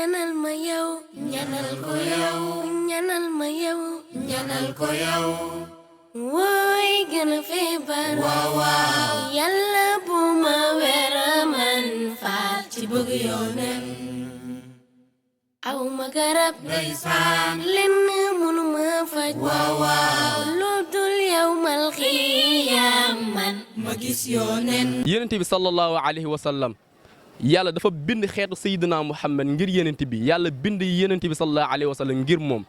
ñaanal ma yow ñaanal ko yow ñaanal ma yow ñaanal ko yow wooy gën a feebar waaw yàlla bu ma wéra man faat ci bëgg yoonam aw ma garab ndeysaan lenn mënu ma faj waaw lu dul yow mal xiyaam man ma gis yoonam yonent bi sallallahu alayhi wa sallam yàlla dafa bind xeetu sayyidina Muhammad ngir yonent bi yàlla bind yonent bi sallallahu alayhi wa sallam ngir moom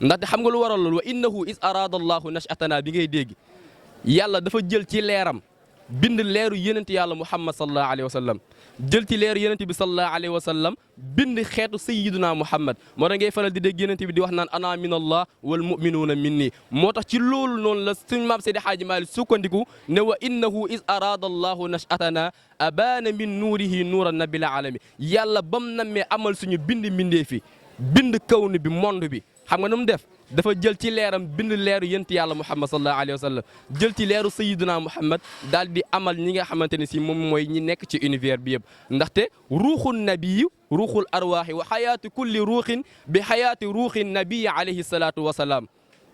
ndaxte xam nga lu waral loolu wa innahu is arada allahu nashatana bi ngay dégg yàlla dafa jël ci leeram bind leeru yonent yàlla Muhammad sallallahu alayhi wa sallam jël ci leeru yonent bi sallallahu alayhi wa sallam bind xeetu sayyidina Muhammad moo tax ngay faral di dégg yonent bi di wax naan ana min allah wal muminuuna minni moo tax ci loolu noonu la suñ maam Seydi Hadji Malick sukkandiku ne wa innahu is arada allahu nashatana abaana min nuurihi nuura nabil alami yàlla bam nammee amal suñu bind mbindee fi bind kawnu bi monde bi xam nga nu mu def dafa jël ci leeram bind leeru yent yàlla Muhammad sallallahu alayhi wa sallam jël ci leeru sayyiduna Muhammad daal di amal ñi nga xamante ne si moom mooy ñi nekk ci univers bi yëpp ndaxte ruuxul nabiyu ruuxul arwaaxi wa xayaati kulli ruuxin bi xayaati ruuxin nabiyi alayhi salaatu wa salaam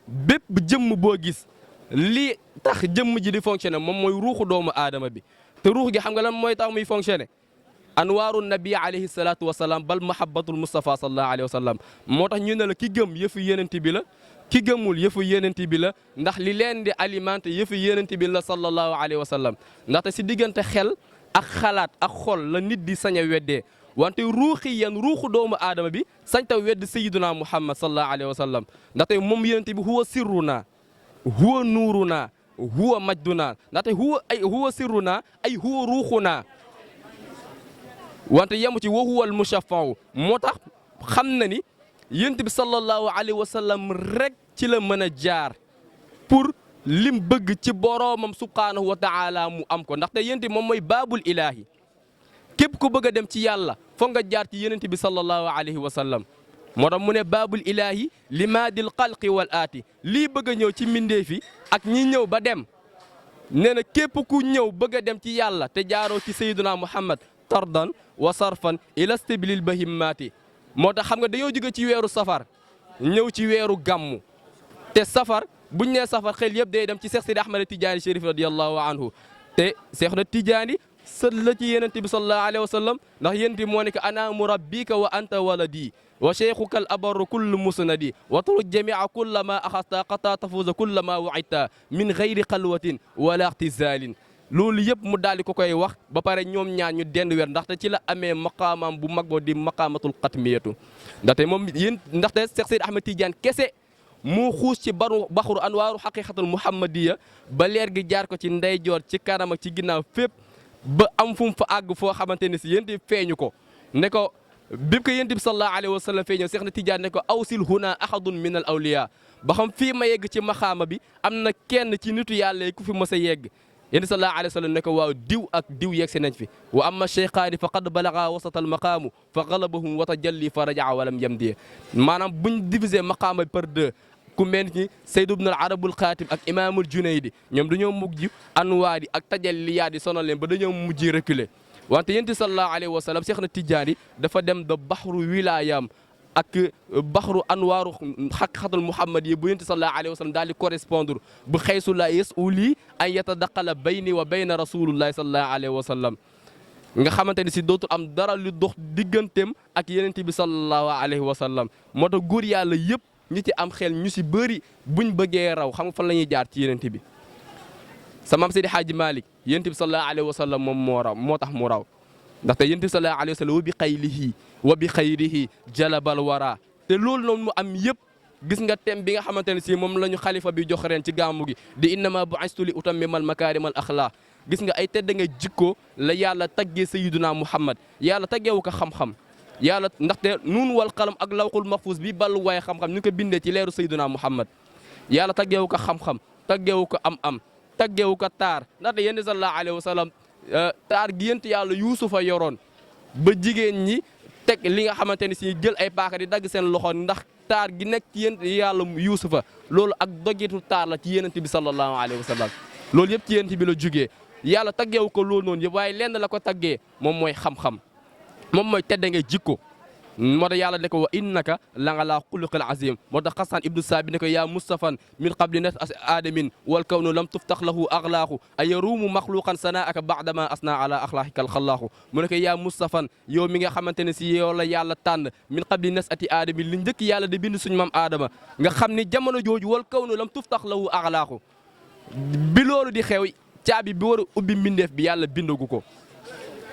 bépp jëmm boo gis lii tax jëmm ji di fonctionner moom mooy ruuxu doomu aadama bi te ruux gi xam nga lan mooy tax muy fonctionner anwaaru nabi alayhi salaatu wa salaam bal mahabbatul Mustafa sallallahu alayhi wa sallam moo tax ñu ne la ki gëm yëfu yenent bi la ki gëmul yëfu yenent bi la ndax li leen di alimenté yëfu yenent bi la sallallahu alayhi wa sallam ndaxte si diggante xel ak xalaat ak xol la nit di sañ a weddee wante ruuxi yan ruuxu doomu aadama bi sañ ta wedd sayyiduna Muhammad sallallahu alayhi wa sallam ndaxte moom yenent bi huwa sirruna huwa nuuruna huwa majduna ndaxte huwa sirruna ay huwa ruuxuna wante yemu ci wa huwal mushaffaw moo tax xam na ni yonent bi sallallahu alayhi wa sallam rek ci la mën a jaar pour lim bëgg ci boroomam subhaanahu wa taala mu am ko ndaxte yonent bi moom mooy baabul ilaahi képp ku bëgg a dem ci yàlla foog nga jaar ci yonent bi sallallahu alayhi wa sallam moo tax mu ne baabul ilaahi limaadil xalqi wal aati lii bëgg a ñëw ci mbindeefi ak ñi ñëw ba dem nee na képp ku ñëw bëgg a dem ci yàlla te jaaroo ci sayyiduna Muhammad tardan wa sarfan ila stabilil bahimmaati moo tax xam nga dañoo jóge ci weeru safar ñëw ci weeru gàmmu te safar buñ nee safar xel yëpp day dem ci Seex Sidi Ahmad Tijaani Chérif radiyallahu anhu te Seex na Tijaani sët la ci yonent bi sallallahu alayhi wa sallam ndax yonent bi moo ne ko ana murabbika wa anta waladi wa cheikhuka al abarru kullu musnadi wa turuk jamia kulla ma axasta qata tafuza kulla ma waidta min gayri xalwatin wala ixtizalin loolu yëpp mu daal di ko koy wax ba pare ñoom ñaar ñu dend weer ndaxte ci la amee maqaamam bu mag boo di maqaamatul xatmiyatu ndaxte moom yéen ndaxte Seex Seydi Ahmad Tidiane kese moo xuus ci baxru anwaaru xaqiqatul muhammadiya ba leer gi jaar ko ci ndeyjoor ci kanam ak ci ginnaaw fépp ba am fu mu fa àgg foo xamante ne si yéen it feeñu ko ne ko bi ko yéen it sallallahu alayhi wa sallam feeñoo Seex na Tidiane ne ko awsil huna ahadun min al awliya ba xam fii ma yegg ci maqaama bi am na kenn ci nitu yàlla yi ku fi mës a yegg. yéen sallallahu alayhi wa sallam ne ko waaw diw ak diw yegg si nañ fi wa amma cheykhaani fa qad balaga wasatal maqaamu fa galabahum wa tajalli fa rajaa walam yamdi maanaam buñ diviser maqaama par deux ku mel ni Sayd ibn al Arabul Xaatib ak Imaamul Junaydi ñoom dañoo mujj anwaar yi ak tajalliyaat yi sonal leen ba dañoo mujj reculer wante yéen sallallahu alayhi wa sallam Seex na Tijaani dafa dem ba baxru wilaayam ak baxru anwaaru xaqiqatul muhammad yi bu yonent sallallahu alayhi wa sallam daal di correspondre bu xaysu la yasuli an yatadaqala bayni wa bayna rasulillahi sallallahu alayhi wa sallam nga xamante ni si dootul am dara lu dox digganteem ak yonent bi sallallahu alayhi wa sallam moo tax góor yàlla yëpp ñi ci am xel ñu si bëri buñ bëggee raw xam nga fan la ñuy jaar ci yonent bi sa maam Seydi Hadji Malick yonent bi sallallahu alayhi wa sallam moom moo raw moo tax mu raw ndaxte yonent bi sallallahu alayhi wa sallam wa bi xaylihi wa bi xayrihi jalabal wara te loolu noonu mu am yëpp gis nga thème bi nga xamante ne si moom la ñu xalifa bi jox ren ci gàmmu gi di innama bu'istu li utammimal makaarimal axlaaq gis nga ay tedd nga jikko la yàlla taggee sayyiduna Muhammad yàlla taggeewu ko xam-xam yàlla ndaxte nuun wal qalam ak lawxul mahfuus bi ballu waaye xam-xam ñu ko bindee ci leeru sayyiduna Muhammad yàlla taggeewu ko xam-xam taggeewu ko am-am taggeewu ko taar ndaxte yéen sallallahu alayhi wa sallam taar gi yént yàlla yuusufa yoroon ba jigéen ñi teg li nga xamante ne si jël ay paaka di dagg seen loxo ndax taar gi nekk ci yéen yàlla yuusufa loolu ak dogitu taar la ci yénent bi sallallahu alayhi wa sallam loolu yëpp ci yénent bi la jugee yàlla taggeewu ko loolu noonu yëpp waaye lenn la ko taggee moom mooy xam-xam moom mooy tedda nga jikko moo tax yàlla ne ko wa innaka la nga laa xuluqil azim moo tax xasaan ibnu saabi ne ko yaa mustafan min qabli nas aadamin wal kawnu lam tuftax lahu axlaaxu a yaruumu maxluqan sanaaka baadama asna ala axlaaqika alxallaaxu mu ne ko yaa mustafan yow mi nga xamante ne si yow la yàlla tànn min qabli nas ati aadamin li njëkk yàlla di bind suñu maam aadama nga xam ni jamono jooju wal kawnu lam tuftax lahu axlaaxu bi loolu di xew caabi bi war a ubbi mbindeef bi yàlla bindagu ko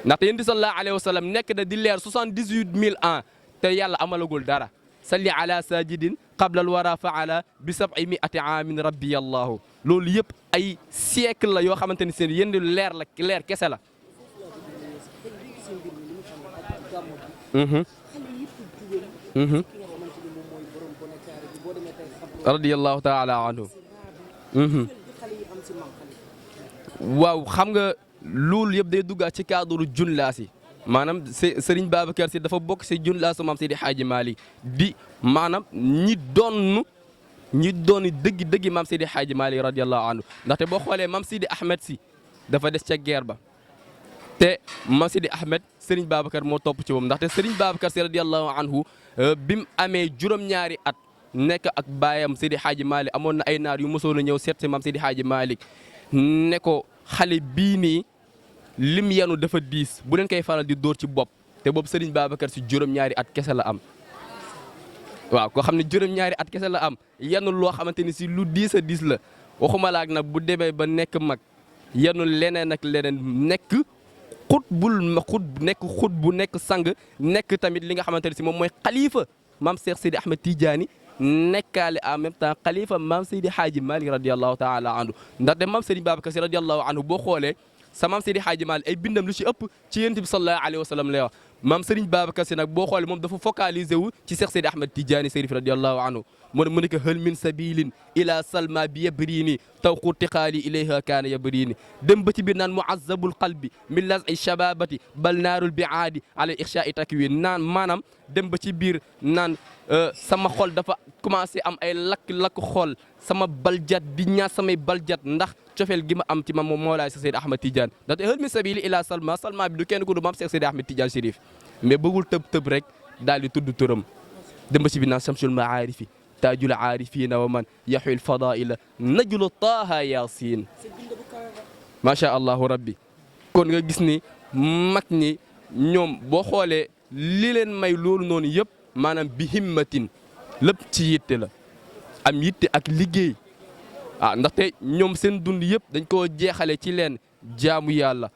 ndaxte yonent bi sallallahu alayhi wa sallam nekk na di leer 78000 ans te yàlla amalagul dara salli ala sajidin qabla al wara faala bi 700 aamin rabbi allahu loolu yëpp ay siècle la yoo xamante ni seen yéen leer la leer kese la. radiyallahu taala anhu. waaw xam nga loolu yëpp day duggaat ci cadre junlaas yi maanaam Serigne Babacar Sy dafa bokk si junlaasu maam Seydi Hadji Malick di maanaam ñi doon dëgg maam Seydi Hadji Malick radiyallahu anhu ndaxte boo xoolee maam Seydi Ahmed Sy dafa des ca guerre ba te maam Seydi Ahmed Serigne Babacar moo topp ci moom ndaxte Serigne Babacar Sy radiyallahu anhu bi mu amee juróom-ñaari at nekk ak baayam Seydi Hadji Malick amoon na ay naar yu mosoon a ñëw seet si maam Seydi Hadji Malick ne ko xale bii nii lim yanu dafa diis bu leen koy faral di dóor ci bopp te boobu Serigne Babacar Sy juróom-ñaari at kese la am waaw koo xam ne juróom-ñaari at kese la am yanu loo xamante ni si lu diis a diis la waxuma laak nag bu demee ba nekk mag yanu leneen ak leneen nekk xut bu nekk sang nekk tamit li nga xamante ne si moom mooy xalifa maam Cheikh Seydi Ahmed Tidiane nekkaale en même temps xalifa maam Seydi Hadji Malick radiyallahu taala anhu ndaxte maam Serigne Babacar Sy radiyallahu anhu boo xoolee sa maam Seydi Hadji Malick ay bindam lu ci ëpp ci yonent bi sallallahu alayhi wa sallam lay wax maam Serigne Babacar Sy nag boo xoolee moom dafa focaliser wu ci Cheikh Seydi Ahmed Tidiane Chérif radiyallahu anhu mu ne ko hal min sabilin ila salma bi yabrini tawqu tiqaali ilayha kaana yabrini dem ba ci biir naan muazzabul qalbi min laz'i shababati bal naarul biaadi ala ixshaai takwin naan maanaam dem ba ci biir naan sama xol dafa commencé am ay lakk-lakk xol sama baljat di ñaar samay baljat ndax cofeel gi ma am ci moom Mawlaay Cheikh Seydi Ahmed Tidiane ndaxte hal min sabili ila salma bi du kenn ku du maam Cheikh Seydi Ahmed Tidiane Chérif mais bëggul tëb rek daal di tudd turam dem ba ci biir naan shamsul maarifi taajul aarifina wa man yaxul fadaila najlu taaha yasin macha allahu rabbi kon nga gis ni mag ñi ñoom boo xoolee li leen may loolu noonu yëpp maanaam bi himmatin lépp ci yitte la am yitte ak liggéey ndaxte ñoom seen dund yëpp dañ koo jeexale ci leen jaamu yàlla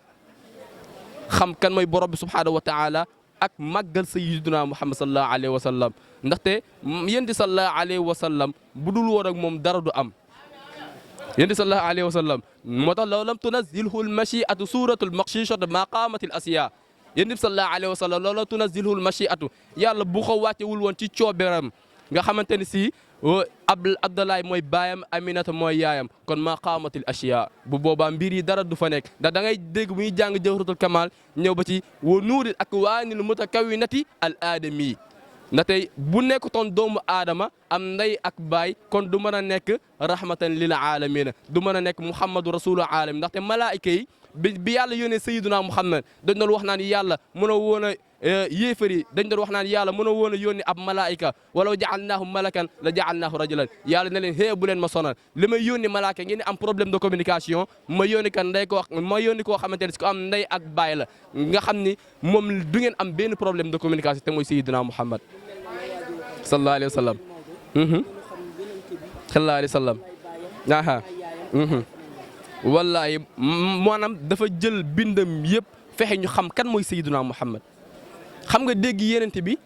xam kan mooy borom bi subhaanahu wa taala ak màggal sayyiduna Muhammad sallallahu alayhi wa sallam ndaxte yénti sallallahu alayhi wa sallam bu dul woon ak moom dara du am yénti sallallahu alayhi wa sallam moo tax law lam tunazilhu lmachiatu suratul maqshishatu ma qaamatil asiya yénti sallallahu alayhi wa sallam law lam tunazilhu lmachiatu yàlla bu ko wàccewul woon ci cooberam nga xamante ni si Abdoulaye mooy baayam Aminata mooy yaayam kon maa qaamatil asiya bu boobaa mbir yi dara du fa nekk ndax da ngay dégg muy jàng jawharatul kamal ñëw ba ci wa nuuril akwaanil mutakawinati al aadami ndaxte bu nekkutoon doomu aadama am ndey ak baay kon du mën a nekk rahmatan lil aalamina du mën a nekk muhammadu rasulu aalami ndaxte malaayika yi bi yàlla yónnee sayiduna muhammad dañ doon wax naan yàlla mën a woon a yéefar yi dañ doon wax naan yàlla mën a woon a yónni ab malaayika walaw jaalnaahu malakan la jaalnaahu rajulan yàlla ne leen xée bu leen ma sonal li may yónni malaaka ngeen am problème de communication ma yónni kan ndey ma yónni koo xamante ne si ko am ndey ak baay la nga xam ni moom du ngeen am benn problème de communication te mooy sayiduna muhammad sallallahu alayhi wa sallam sallallahu alayhi wa sallam aha wallahi maanaam dafa jël bindam yëpp fexe ñu xam kan mooy sayyiduna muhammad xam nga dégg yenente bi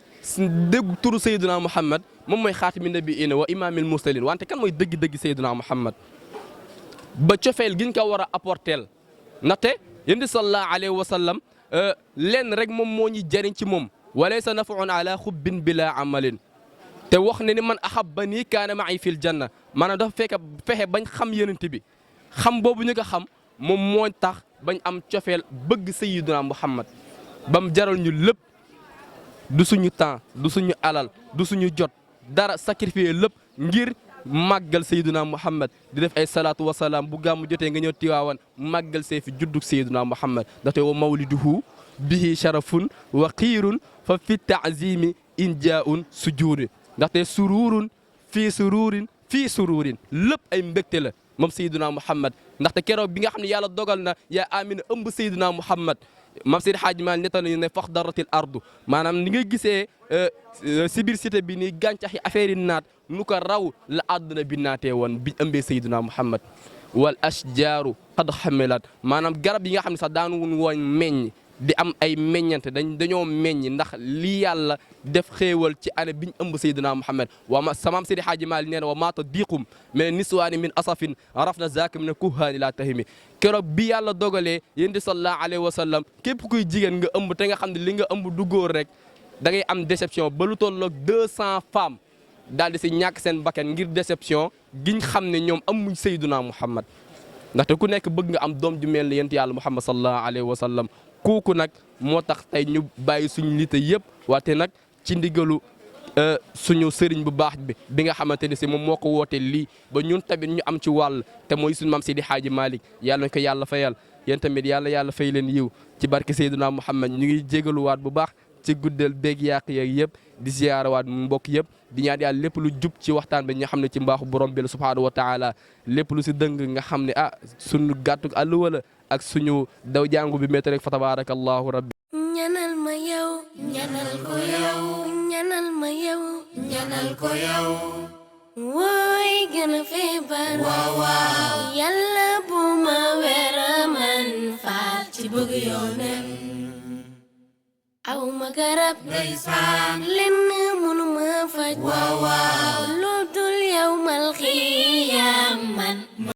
dégg turu sayyiduna muhammad moom mooy xaatimi nabiina wa imaamil mursalin wante kan mooy dëgg-dëgg sayyiduna muhammad ba cofeel giñ ko war a apporteel ndaxte yénti sallallahu alayhi wa sallam lenn rek moom moo ñuy jëriñ ci moom walaysa nafaun ala xubbin bila amalin te wax ne ni man ahabbani kaana ma'i fil janna maanaam dafa fexe bañ xam yenente bi xam boobu ñu ko xam moom moo tax bañ am cofeel bëgg sayyiduna muhammad bam jaral ñu lépp du suñu temps du suñu alal du suñu jot dara sacrifier lépp ngir màggal sayyiduna muhammad di def ay salaatu wa salaam bu gàmmu jotee nga ñëw Tiwaawan màggal see fi juddug sayyiduna muhammad ndaxte wa mawliduhu bihi sharafun wa xiirun fa fi taazimi injaa'un sujuudi ndaxte suruurun fii suruurin fii suruurin lépp ay mbégte la moom Seydina Muhammad ndaxte keroog bi nga xam ne yàlla dogal na yaa Amina ëmb Seydina Muhammad mam Seydi Hadji Malick nettal nañu ne fax daratil ardu maanaam ni nga gisee si biir cité bi nii gàncax yi affaire yi naat nu ko raw la àdduna bi naatee woon bi ëmbee Seydina Muhammad wal ashjaaru qad xamilat maanaam garab yi nga xam ne sax daanu woon meññ di am ay meññante dañoo meññ ndax li yàlla def xéewal ci année biñ ëmb Seydina Muhammad wa samaam Seydi Hadji Malick nee na wa maata diqum mais niswaani min asafin raf na zaaka min kuhaani laa tahimi keroog bi yàlla dogalee yéen di sallallahu alayhi wa sallam képp kuy jigéen nga ëmb te nga xam ne li nga ëmb du góor rek da ngay am déception ba lu tolloog 200 femmes daal di si ñàkk seen bakkan ngir déception giñ xam ne ñoom amuñ Seydina Muhammad ndaxte ku nekk bëgg nga am doom ju mel ni yéen yàlla Muhammad sallallahu alayhi wa sallam kooku nag moo tax tey ñu bàyyi suñu nite yëpp waate nag ci ndigalu suñu sëriñ bu baax bi nga xamante ne si moom moo ko wootee lii ba ñun tamit ñu am ci wàll te mooy suñu maam Seydi Hadji Malick yàlla na ko yàlla fayal yéen tamit yàlla fay leen yiw ci barke Seydina Muhammad ñu ngi jégaluwaat bu baax ci guddeel beeg yàq yeeg yëpp di ziyaarawaat mbokk yëpp di ñaan yàlla lépp lu jub ci waxtaan bi nga xam ne ci mbaaxu borom bi la subhaanahu wa taala lépp lu si dëng nga xam ne suñu gàttuk àll wala ak suñu daw jàngu bi métti rek fa tabarakallahu rabbi ñanal ma yow ñanal ko yow ñanal ma yow ñanal ko yow wooy gën a feebar waaw yàlla bu ma wéra man faat ci bëgg yow nen aw ma garab ndeysaan lenn mënu ma faj waaw lu dul yow mal xiyaam man